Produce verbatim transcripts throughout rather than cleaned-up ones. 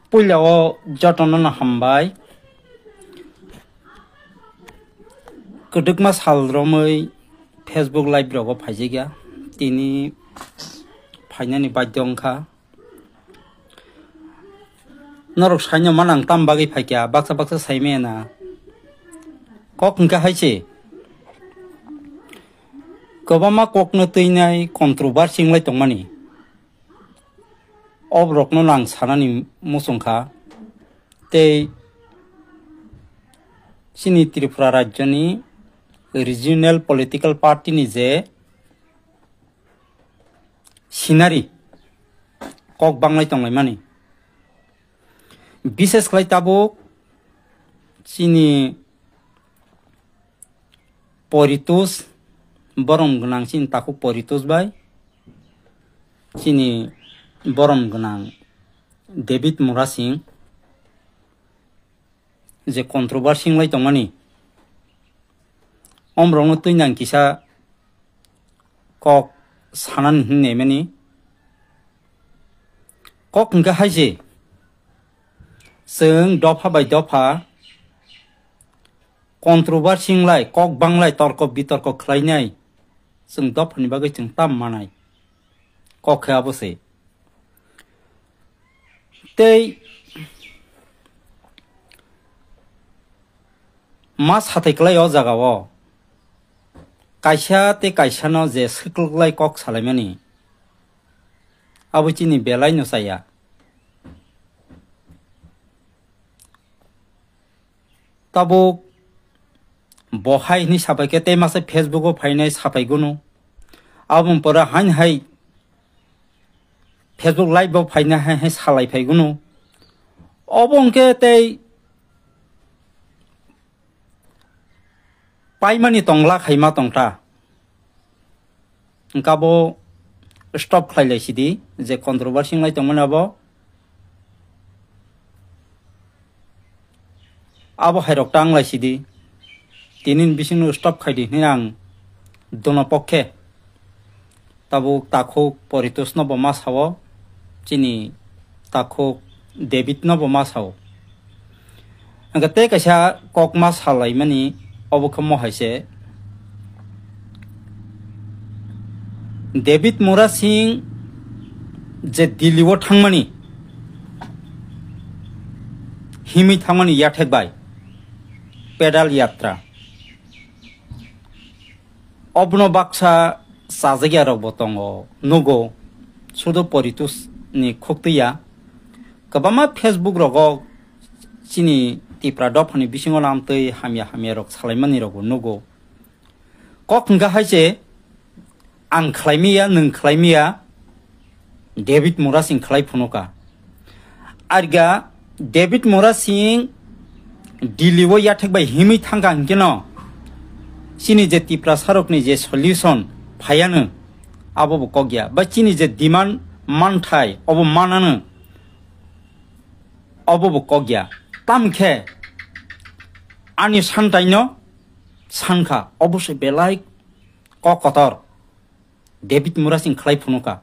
Puila o jotono no hambai. Kwdwkma sal romwi Facebook live rogo phaijakya. Tini phainani baidhyo wngkha. Norok saino mano ang tam bagwi phaikha, baksa baksa saimaya na. Kok hwnkha hai se. Kwbangma kokno twinai controversy wnglai tongmani. Oborokno ang sanani muchung kha. Tei chini Tripura rajyoni regional political party ni je scenery kok banglai tonglaimani. Bishes khlai tabuk chini Poritus, borom gwnang chini takhuk Poritus bai, chini borom gwnang David Murasing, je controversy wnglai tongmani, omrokno twi nang kisa kok sanani hwnwi naimani. Kok hwnkhe hai se, chwng dopha bai dopha controversy wnglai, kok banglai, torko bitorko khlainai, chwng dophani bagwi chwng tam manai. Kok khe abo se. Tei ma sathai kwlai o jaga o kaisa tei kaisa no je swkluklai kok salaimani, abo chini belai no chaya. Tabuk bo hai hwnwi sapai khe tei masa Facebook o phainai sapai gunu. Aboni pore hain hai Facebook live o phainai hai hai salai phai gunu. Obo hwnkhe tei paimani tongla khaima tongta. Hwnkhe abo stop khlai lai sidi, je controversy wnglai tongmani abo. Abo hairok ta wnglai sidi. Tini ni bisingno stop khaidi hwnwi ang dono pokhe. Tabuk takhuk Poritus no bo ma sao, chini takhuk David no bo ma sao. Hwnkhe tei kaisa kok ma salaimani, obo khe mo hai se. David Murasing je Delhi o thangmani, himwi thangmani yathek bai, pedal yatra. Obono baksa chajakya rok bo tongo, nugo, sudo Poritus ni khuktuya. Kwbangma Facebook rogo chini Tipra dophani bisingo lamtwi hamya hamya rok salaimani rok bo nugo. Kok hwnkha hai se, ang khlaimaya, nwng khlaimaya, David Murasing khlai phunuka. Arga David Murasing Delhi o yathek bai himwi thangka hinkeno, chini je Tiprasa rokni je solution phayano, abo bo kok ya. Ba chini je demand manthai, obo manano, obo bo kok ya. Tamkhe ani santaino sankha, obo se belai kok kotor. David Murasing khlai phunuka.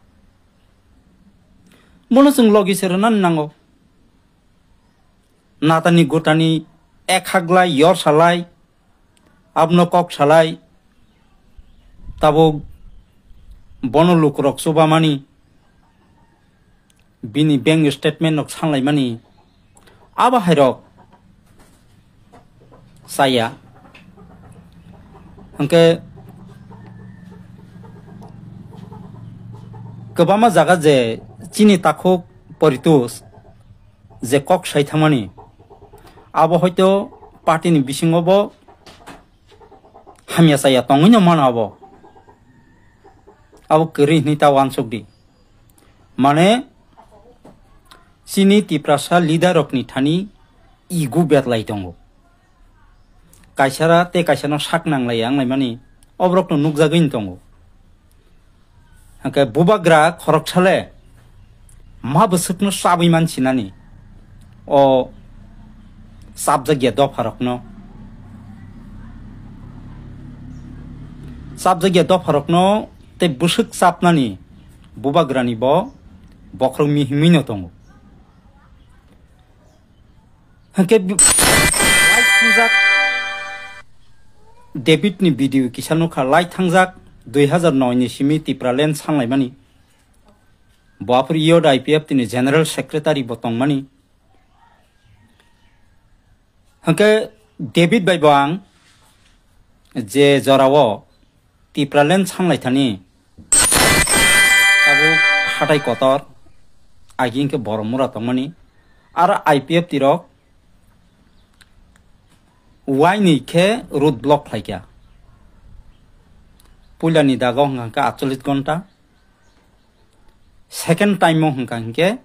Bono chwng logi se rwnani nango. Natani gotani ek haglai, yor salai, abno kok salai, tabuk bono lukurok chubamani, bini bank statement rok sanlaimani, abo hairok chaya. Hwnkhe kwbangma jaga je chini takhuk Poritus je kok sai thangmani, abo hoito party ni bisingo bo hamya chaya tongwi no mano abo. Abo kwrwi hwnwi ta uansuk di. Mane, chini Tiprasa leader rokni thani ego betlai tongo. Kaisara tei kaisano sak nanglai wnglaimani oborokno nukjagwi tongo. Hwnkhe bubagra khoroksale ma bwswkno chabwi mansinani o chapjakya dopharokno. Chapjakya dopharokno tei bwswk chapnani bubagrani bo bokhorok mihimwino tongo. Hwnkhe bi-, live thangjak. David ni video kisa nukha, live thangjak, dui hazar noi ni simi Tipraland sanlaimani. Bo aphuru I O D I P F T ni General Secretary bo tongmani. Hwnkhe David bai bo ang je jorao Tipraland sanglai thani, tabuk hatai kotor, agi hwnkhe Boromura tongmani, aro I P F T rok waini khe road block khlaikha. Puilani dago hwnkha hwnkhe atchollish ghonta, second time o hwnkha hwnkhe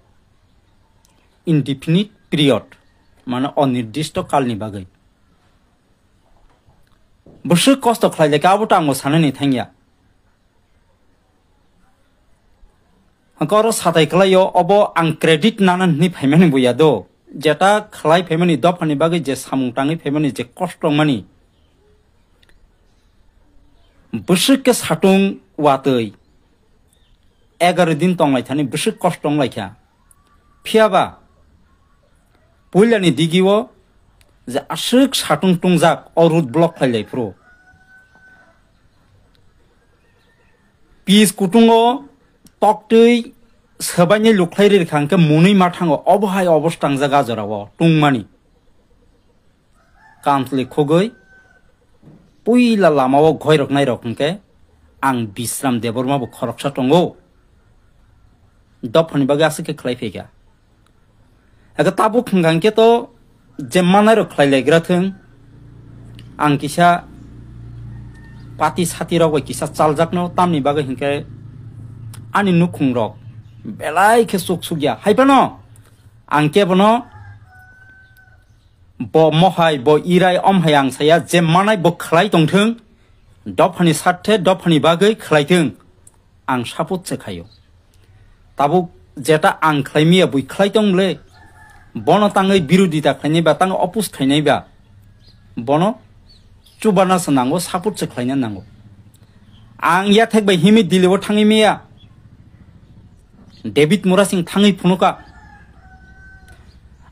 indefinite period, mane onirdisto kalni bagwi. Bwswk kosto khlai laikha, abo to ang bo sanani thangya. Hwnkhe oro satai kwlaio, obo ang credit nana hwnwi phaimani bo ya do. Jeta khlai phaimani dophani bagwi je samung tangwi phaimani je kosto wngmani. Bwswk khe satung watwi egaroh din tonglaithani bwswk kosto wnglaikha. Phiyaba puilani digio je aswk satung tungjak o road block khlailai phuru. Pis kutungo toktwi swbaini lukhlai rirkha hwnkhe munui mathango obo hai obosta wngjak a jorao tungmani. Kamchwlwi khugwi puila lamao ghoirok nairok hwnkhe ang Bisram Debbarma bo khoroksa tongo. Dophani bagwi aswk khe khlai phaikha. Eke tabuk hwnkha hwnkhe to je manairok khlai laigra thwng, ang kisa pati sati rok bai kisa chaljakno, tamni bagwi hwnkhe ani nukhung rok belai khe chuk sukya. Hai phano ang kebono bo mohai, bo irai, omhai ang saya, je manai bo khlai tongthwng, dophani sarthe, dophani bagwi khlai thwng, ang support se khaio. Tabuk jeta ang khlai miya bui khlai tong le, bono tangwi birodita khlainai ba, tangwi oppose khlainai ba, bono chubana se nango, support se khlaina nango. Ang yathek bai himwi Delhi o thangwi miya, David Murasing thangwi phunuka.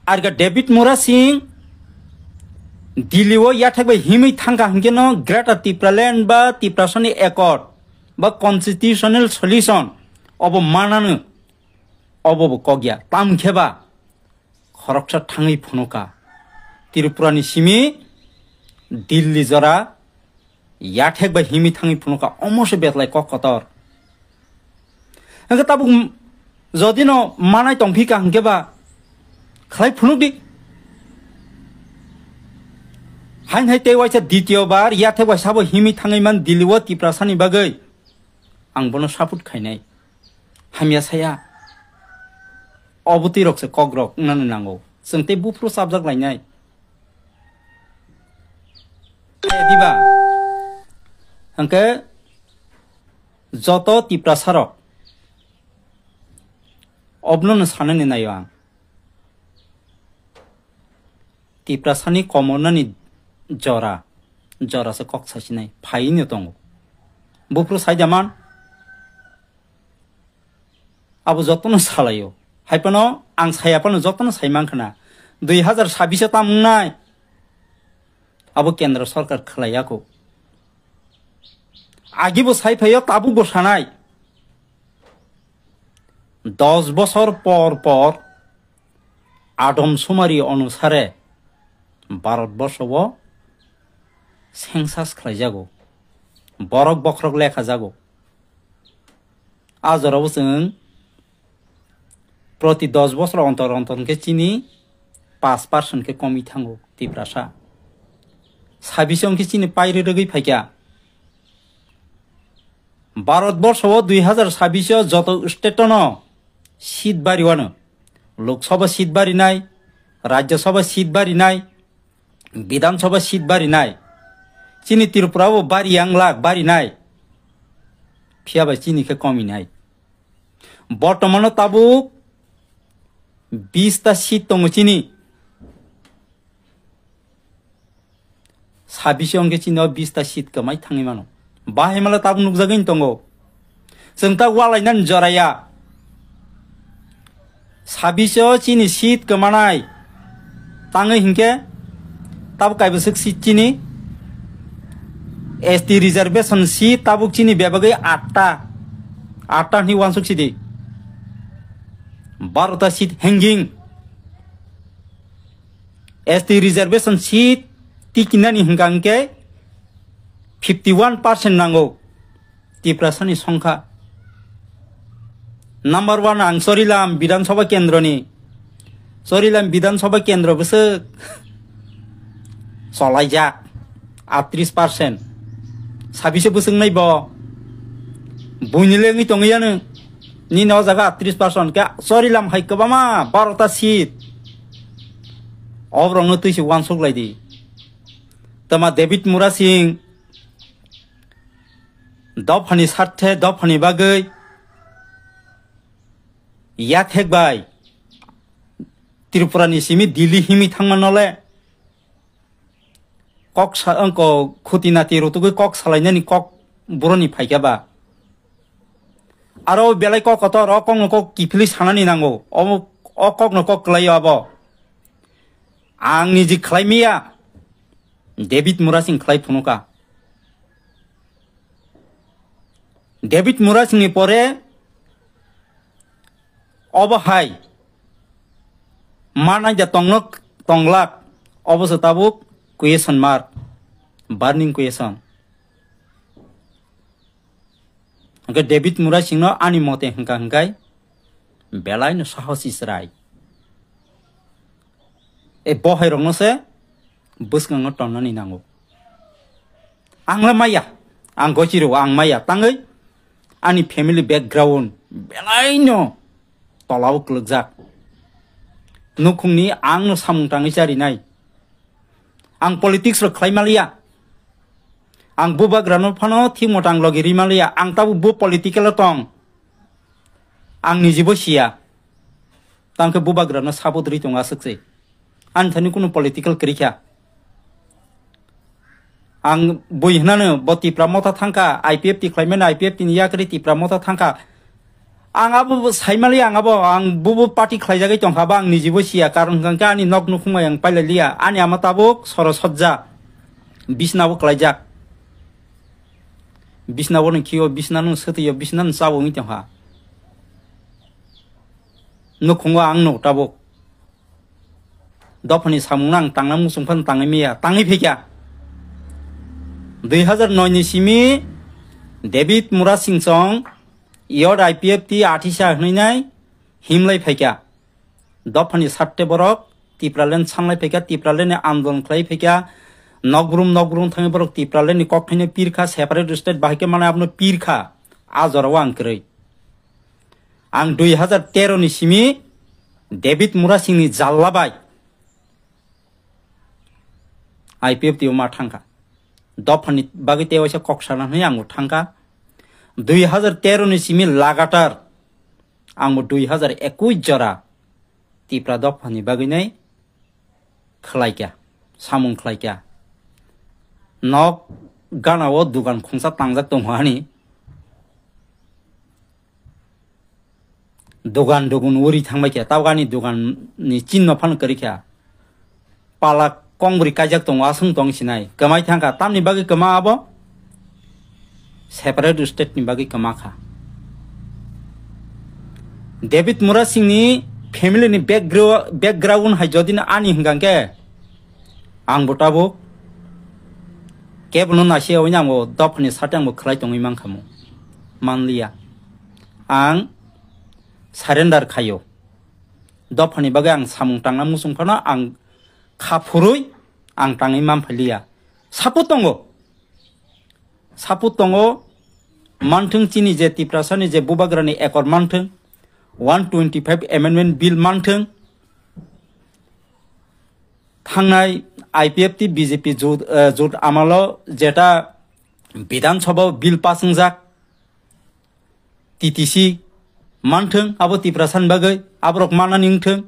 Arga David Murasing Delhi o yathek bai himwi thangkha hwnkhe no Greater Tipraland ba Tiprasani Accord ba Constitutional Solution obo manano, obo bo kok ya. Tam khe ba khoroksa thangwi phunuka Tripurani simi Delhi jora yathek bai himwi thangwi phunuka, omo se betlai kok kotor. Hwnkhe tabuk m-, jodi no manai tongphika hwnkhe ba khlai phunuk di. Hain hai tei waisa ditiyo bar yathek bai sabo himwi thangwi man Delhi o Tiprasani bagwi ang bono support khainai. Hamya saya. Obotwi rok se kok rok wngnani nango. Chwng tei buphuru chapjak lainai. Diba? Hwnkhe joto Tiprasa rok obno no sanani naio ang. Tiprasani komornani jora, jora se kok sasinai phaino tongo. Buphuru saida man, abo jotono salaio. Hai phano ang saya phano jotono sai mankha na. Dui hazar sabbish o tam wngnai. Abo kendro sorkar khlai ya kho. Agi bo sai phaio, tabuk bo sanai. Dos bosor por por adom sumari onusare Bharat borsho o census khlai jago. Borok bokhorok lekha jago. A jorao chwng proti dos bosor ontor ontor hwnkhe chini paanch percent khe komwi thango Tiprasa. Sabbish o hwnkhe chini pairi rwgwi phaikha. Bharat borsho o dui hazar sabbish o joto state no seat bari wano. Lok Sabha seat bari nai, Rajya Sabha seat bari nai, Bidhan Sabha seat bari nai. Chini Tripura o bari yang lak bari nai. Phiya bai chini khe komi nai. Bortomano tabuk bish ta seat tongo chini. Sabbish o hwnkhe chini o bish ta seat kwmai thangwi mano. Bahai mala tabuk nukjagwi tongo. Chwng ta walainani jora ya. Sabbish o chini seat kwmanai. Tangwi hinkhe tabuk kaibwswk seat chini, S T reservation seat tabuk chini bebagwi atta, atta hwnwi uansuk sidi. Barota seat hanging. S T reservation seat tikinani hwnkha hwnkhe fifty one percent nango. Tiprasani songkha. Number one ang Chorilam Bidhan Sabha Kendroni. Chorilam Bidhan Sabha Kendro bwswk cholaijak, atris percent. Sabise bwswk nai bo? Buini le wngwi tongwi yanu. Nini o jaga atris percent. Khe Chorilam hai kwbangma barota seat. Oborokno twi se uansuk lai di. Tama David Murasing. Dophani sarthe, dophani bagwi yathek bai Tripura ni simi Delhi himi thangma nole kok sa-, ang ko khuti nati rutugwi kok salainani kok buroni phaikha ba. Aro belai kok kotor, o kokno kok kiphilwi sanani nango. O, o kokno kok kwlaio abo. Ang niji khlai miya, David Murasing khlai phunuka. David Murasingni pore obo hai manai da tongno tonglak, obo se tabuk question mark, burning question. Hwnkhe David Murasingno ani mote hwnkha hwnkhe belaino sahos Israel. E bohairokno se bwskango tonnani nango. Ang le maya, ang gochiro ang maya, tangwi ani family background belaino tolao kwlwkjak. Nukhungni angno samung tangwi charinai. Ang politics rok khlai maliya. Ang bubagrano phano thik motang logi ri maliya. Ang tabuk bo political o tong. Ang nijibo siya. Tangkhe bubagrano support ri tongo aswk se. Ani thani kunu political kwrwi kha. Ang bui hinano bo Tipra motha thangkha, I P F T khlaimani, I P F T ni yakri Tipra motha thangkha. Ang abo bo saimali, ang abo, ang bubo party khlaijagwi tongkha, ba ang nijibo siya, karon hwnkha khe ani nok nukhungbai ang pailai liya, ani ama tabuk soro sojja, bisna bo klaijak, bisna bo nung khio, bisna nung swtwio, bisna nung chabo wngwi tongkha, nukhungo ang nuk tabuk. Dophani samungno ang tangna muchung phano tangwi maya, tangwi phaikha. Dui hazar noi ni simi David Murasingchong Yod I P F T athisa hwnwi nai himlai phaikha. Dophani satte borok Tipraland sanglai phaikha, Tipraland ni andolon khlai phaikha. Nokbrum nokbrum thangwi borok Tipraland ni kokthaino pirkha, separate state bahai khe manai abono pirkha. A jorao ang kwrwi. Ang dui hazar tero ni simi David Murasing ni jalla bai I P F T o ma thangkha. Dophani bagwi tei waisa kok sana hwnwi ang bo thangkha. Dui hazar tero ni simi lagatar ang bo dui hazar ekush jora Tipra dophani bagwi nai khlaikha, samung khlaikha. Nok gana o dugan khungsa tangjak tongo ani. Dugan dugun uri thangbai kha, tabuk ani dugan ni chinno phano kwrwi kha. Pala kongbri kaijak tongo, aswng tong sinai. Kwmai thangkha, tamni bagwi kwma abo? Separate state ni bagwi kwma kha. David Murasing ni family ni backgro-, background hai jodi no ani hwnkha khe, ang bo tabuk kebono naisiyawino ang bo dophani sati ang bo khlai tongwi mankha mo. Manliya. Ang surrender khaio. Dophani bagwi ang samung tangna muchung phano ang kha phurwi ang tangwi manphailiya. Support tongo. Support tongo. Manthung chini je Tiprasani je bubagrani ekor manthung. One twenty five amendment bill manthung. Thangnai I P F T B J P jut, eh, jut amalo jeta Bidhan Sabha bill pass wngjak. T T C manthung, abo Tiprasani bagwi, aborok manani wngthung.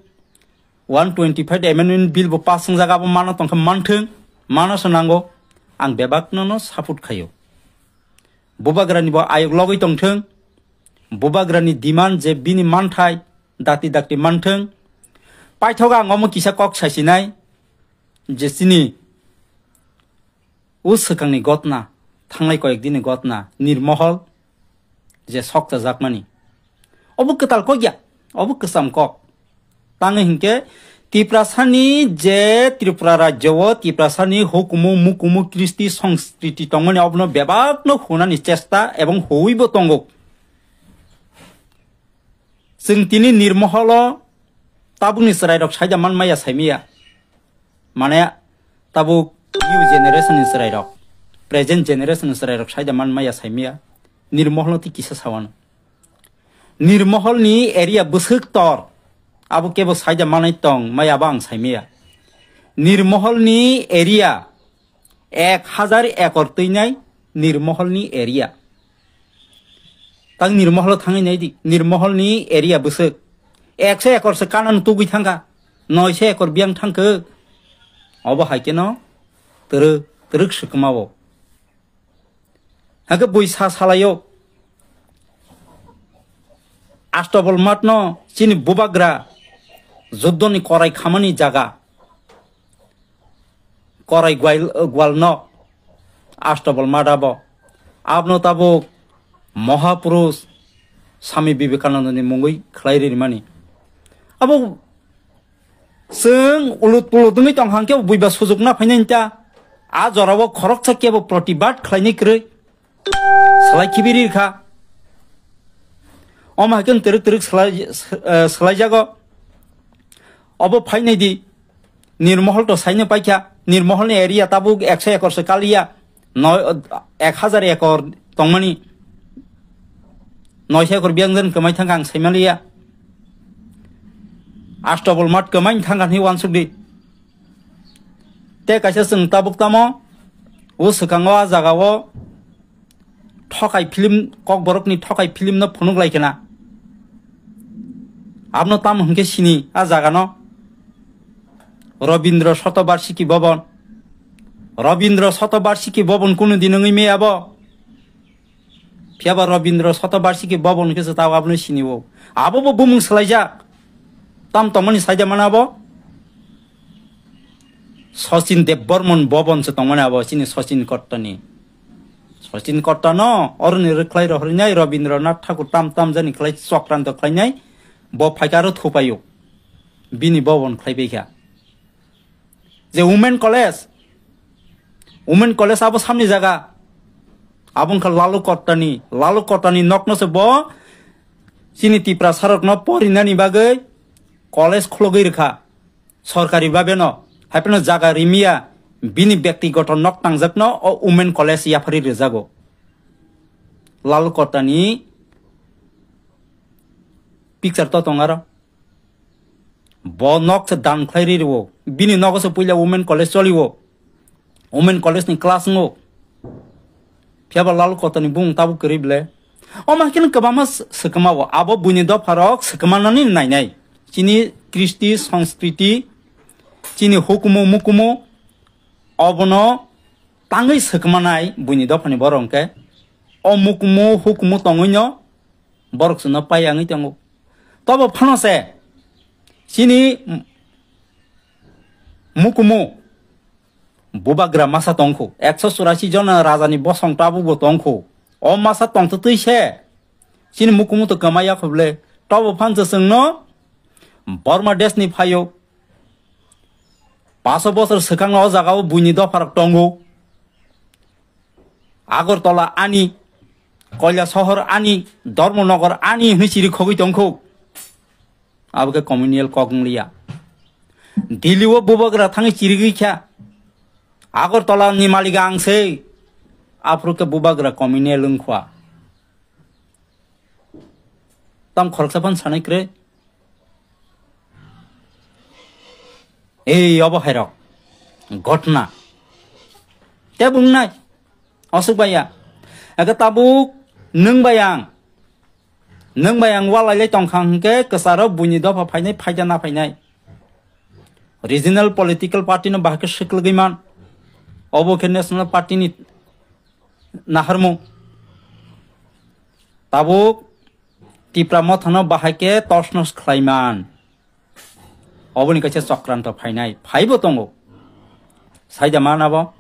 One twenty five amendment bill bo pass wngjak, abo mana tongkha manthung, mana se nango. Ang bebakno no support khaio. Bubagrani bo ayok logwi tongthung. Bubagrani demand je bini manthai, dakti dakti manthung. Paithogo ang omo kisa kok sasinai. je chini o swkangni gotna, thanglai koyek dini gotna, Nirmohol je sokchajakmani. Obo kwtal kok ya, obo kwcham kok. Tangwi hinkhe Tiprasani je Tripura rajyo o Tiprasani hukumu mukumu kristi songskriti tongmani obono bebakno hunani chesta ebong huibo tongo. Chwng tini Nirmoholo tabukni chwrairok saida manmaya saimaya. Mane tabuk new generation ni chwrairok, present generation ni chwrairok saida manmaya saimaya. Nirmoholno tei kisa sawano. Nirmoholni area bwswk tor, abo kebo saida manai tong maya abo ang saimaya. Nirmoholni area ek hajar ekor twinai Nirmoholni area. Tang Nirmoholo thangwi naidi, Nirmoholni area bwswk ekso ekor se kanano tugwi thangkha, noisho ekor biyang thangkhe. Obo hai kheno twrwk, twrwk swkma o. Hakhe bui sa salaio. Astabol matno chini bubagra juddoni korai khamani jaga. Korai gwal, gwalno Astabol mat abo. Abno tabuk Mahapurush Swami Vivekanandani mungwi khlai rimani. Abo chwng ulut pulut wngwi tong hang khe buiba sujuk na phainai ta. A jorao khoroksa kebo protibad khlainai kwrwi. Salai khibi ri kha. Omo hai khe twrwk twrwk salai, eh, salai jago. Obo phainai di. Nirmohol to saino paikha. Nirmoholni area tabuk ekso ekor se kaliya. Noi, ek hajar ekor tongmani. Noisho ekor biyang jan kwmai thangkha ang saimaliya. Astabol mat kwmai thangkha hinwi uansuk di. Tei kaisa chwng tabuk tamo o swkango a jagao thokai film, kokborokni thokai film no phunuk lai khna. Abno tamo hwnkhe sini a jagano Robindra Shatabarshiki Bhavan. Robindra Shatabarshiki Bhavan kunu din wngwi maya bo? Phiya ba Robindra Shatabarshiki Bhavan khe se tabuk abono sini o. Abo bo bumung swlaijak. Tam tongmani saida mana abo? Sachin Debbarman Bhavan se tongmani abo chini Sachin Kottani. Sachin Kottano oroni rwkhlai rohornai Rabindranath Thakur tam tam jani khlai chokranto khlainai bo phaikha aro thupaio. Bini Bhavan khlai paikha. Je Women College, Women College abo samni jaga. Abo wngkha Lalu Kottani, Lalu Kottani nokno se bo chini Tiprasarokno porinani bagwi college khulogwi rwkha. Sorkari babeno, hai phano jaga rimiya, bini bektigoto nok tangjakno o Women College yapharwi rwjago. Lalu Kottani picture to tong aro. Bo nok se dan khlai ri rwo. Bini nogo se puila Women College choli o. Women College ni class wngo. Phiya ba Lalu Kottani bung tabuk kwrwi ble. O ma khe kwbangma s-, swkma o. Abo buini dopha rok swkma nani nainai. Chini kristi, sanskriti, chini hukumu, mukumu, obono tangwi swkma nai buini dophani borok hwnkhe. O mukumu, hukumu tongwi no borok chwngno pai yangwi tongo. Tobo phano se chini m-, mukumu bubagra masa tongkhu, ekso churasi jona rajani bosong tabukbo tongkhu. O masa tongtwtwi se chini mukumu to kwmai yakho ble. Tobo phansa chwngno Burma desni phaio. Paso bosor swkangno o jagao buini dopharok tongo. Agartala ani, Koilasohor ani, Dharmanagar ani hwnwi chiri khogwi tongkhu. Abo khe communal kok wngliya. Delhi o bubagra thangwi chirigwi kha. Agartala ni malik ang se. Aphuru khe bubagra communal wngkha. Tam khoroksa phano sanai kwrwi. Ei obo hairok. Ghotna. Tei bung nai. Aswk bai ya. Eke tabuk nwng bai ang. Nwng bai ang walai lai tongkha hwnkhe kwcharo buini dopha phainai phaida na phainai. Regional political party no bahai khe swklwgwi man. Obo khe national party ni naharmung. Tabuk Tipra Mothano bahai khe tosnos khlai man. Oboni kaisa chokranto phainai, phaibo tongo. Saida mana bo.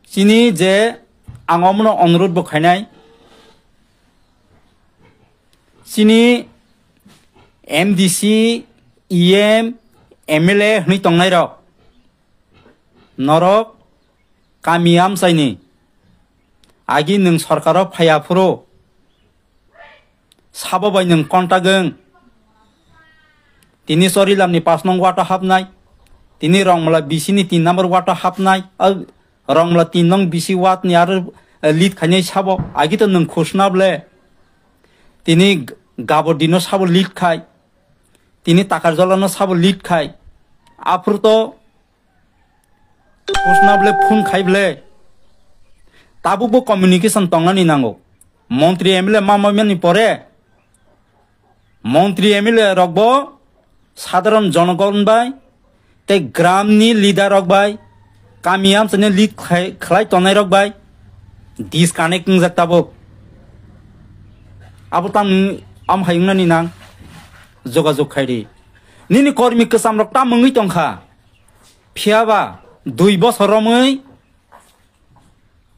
Chini je ang omono onurodh bo khainai. Chini M D C, E M, M L A hwnwi tongnai rok. Norok kami amchaini agi nwng sorkaro phaiya phuru sabo bai nwng contact wng. Tini Chorilamni pas nong ward o hapnai, tini Rongmla B C ni tin number ward o hapnai, ah, Rongmla tin nong B C ward ni aro, eh, lead khainai sabo, agi to nwng khusna ble. Tini G-, Gabodino sabo lead khai, tini Takarjolano sabo lead khai, aphuru to Khusna ble phone khai ble. Tabuk bo communication tongnani nango. Montri M L A ma maimani pore, montri M L A rok bo sadharon jonogon bai tei gram ni leader rok bai, kami amchani lead khai, khlai tongnai rok bai disconnect wngjak tabuk. Abo tam am hai wngnani nang jogajog khai ri. Nini kormi kwcham rok tam wngwi tongkha. Phiya ba dui bosor romwi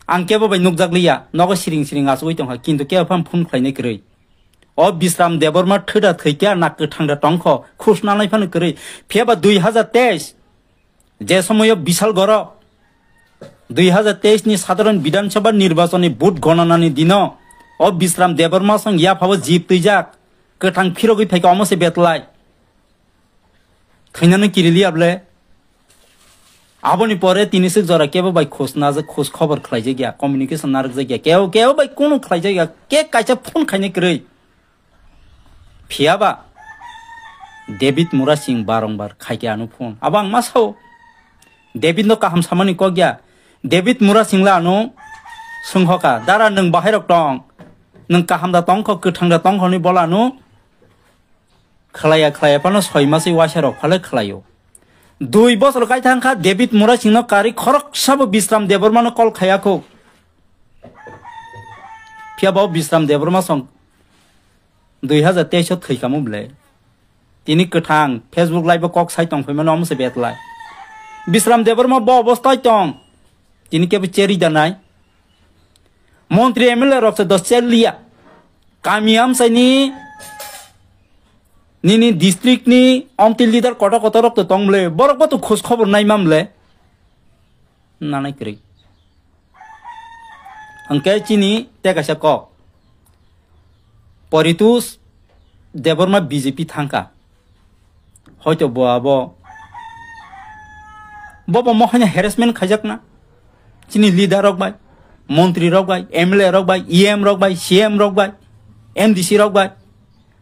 ang kebo bai nukjak liya, nogo siring siring achugwi tongkha, kintu kebo phano phone khlainai kwrwi. O Bisram Debbarma thwda thwikya na kwthang da tongkho, khusnanai phano kwrwi. Phiya ba dui hazar teis, je somoyo Bishal Goro, dui hazar teis ni sadharon Bidhan Sabha nirbachon ni vote gonanani dino o Bisram Debbarma song yaphabo jip twijak, kwthang phirogwi phaikha omo se betlai. Thwinani kiriliya ble. Aboni pore tini swk jora kebo bai khus najak, khus khobor khlaijak ya, communication narwkjak ya, kebo, kebo bai kunu khlaijak ya, ke kaisa phone khainai kwrwi. Phiya ba David Murasing barongbar khaikhe ano phone. Abo ang ma sao. David no kaham samani kok ya. David Murasing la ano swngkhoka, "Dara nwng bahai rok tong? Nwng kaham da tongkho, kwthang da tongkho?" hwnwi bola ano khlaiya khlaiya phano soi maswi waisa rok phale khlaio. Dui bosor kai thang kha David Murasing no kari khoroksa bo Bisram Debbarma no call khaya kho. Phiya bo Bisram Debbarma song dui hazar teis o thwikhamu ble. Tini kwthang Facebook live o kok sai tong phaimano omo se betlai. Bisram Debbarma bo obostai tong. Tini kebo cheri da nai. Montri M L A rok se dos chel liya. Kami amsai ni nini district ni omti leader koto koto rok to tong ble. Borok bo to khos khobor nai mam ble. Nanai kwrwi. Hwnkhe chini tei kaisa kok. Poritus Debbarma B J P thangkha. Hoito bo abo, bo bo mohai harassment khaijakna. Chini leader rok bai, montri rok bai, M L A rok bai, E M rok bai, C M rok bai, M D C rok bai.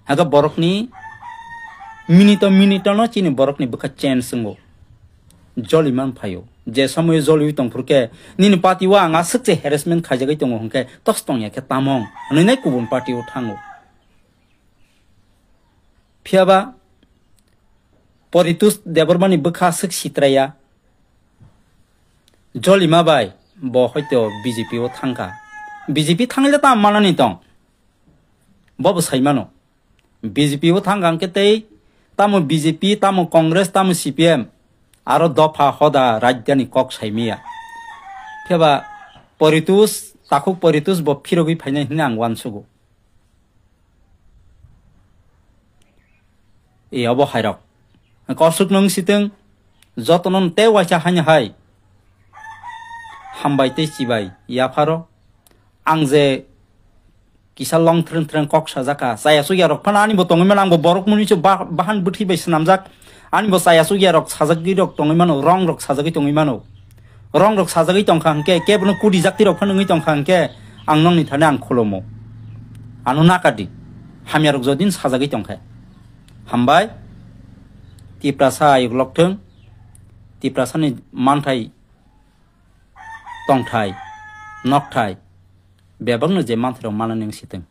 Haga borokni minute minute no chini borokni bwkha change wngo. Joli man phaio. Je somoyo joliwi tongphuru khe, nini party o ang aswk se harassment khaijagwi tongo hwnkhe, tos tongya khe tamong hwnwi nai kubun party o thango. Phiya ba Poritus Debbarmani bwkha aswk sitraya. Jolima bai bo hoito B J P o thangkha. B J P thangwi le tamo manani tong? Bo bo sai mano. B J P o thangkha hwnkhe tei tamo B J P, tamo Congress, tamo C P M, aro dopha hoda rajdhani kok sai maya. Phiya ba Poritus, takhuk Poritus bo phirogwi phainai hwnwi ang uansugo. E obo hairok. Kosuk nung siteng, jotono tei waisa haino hai. Hambai tei chibai, yapharo. Ang je kisa long threng threng kok sajaka, chaya chukya rok phano ani bo tongwi mano, ang bo borok mwnwi se ba-, bahan bwthwi bai swnamjak. Ani bo chaya chukya rok sajagwi rok tongwi mano, wrong rok sajagwi tongwi mano. Wrong rok sajagwi tongkha hwnkhe, kebono kudi jakti rok phano wngwi tongkha hwnkhe, ang nokni thani ang khulumo. Ano nakadi. Hamya rok jodin sajagwi tongkhe. Hambai. Tiprasa ayuk lokthwng. Tiprasani manthai, tongthai, nokthai, bebakno je manthai rok mana nang sitwng.